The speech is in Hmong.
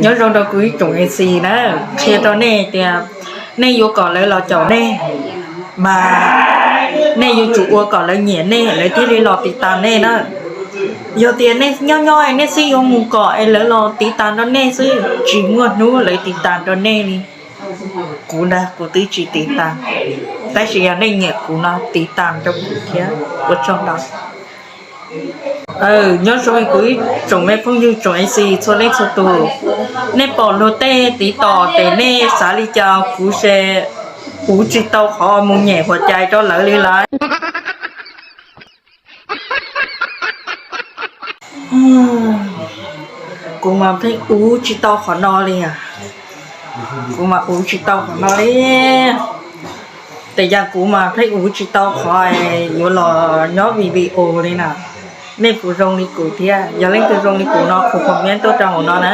Nyob zoo rau kuv ib tsoom ej xis na, qhia rau nej tias nej yuav kom lawv los caum nej, mas nej yuav tsum ua kom lawv nyiam nej lawv thiaj li los tiv tas nej na. Yog tias nej nyob nyob nej xwb yuav mus kom es lawv los tiv tas rau nej xwb, tsis muaj hnub lawv tiv tas rau nej li. Kuv ntag kuv twb tsis tiv tas, tab sis yog nej nyiam kuv no tiv tas rau kuv thiab, ua tsaug ntau. Nyob zoo kuv ib tsoom me phooj ywg tsoom ej xis txhua leej txhua tus, nej pom luag tej tiv tom ces nej xav li cas kuv se uv tsis tau qhov mus nyem huam cai rau lawv li lawm. Kuv mas pheej uv tsis tau qhov no li, kuv mas uv tsis tau qhov no li. Tes yog kuv mas pheej uv tsis tau qhov yuav los nyob video li na. Nej puas zoo li kuv thiab? Yog leej twg zoo li kuv no kuv comment tuaj rau hauv no na.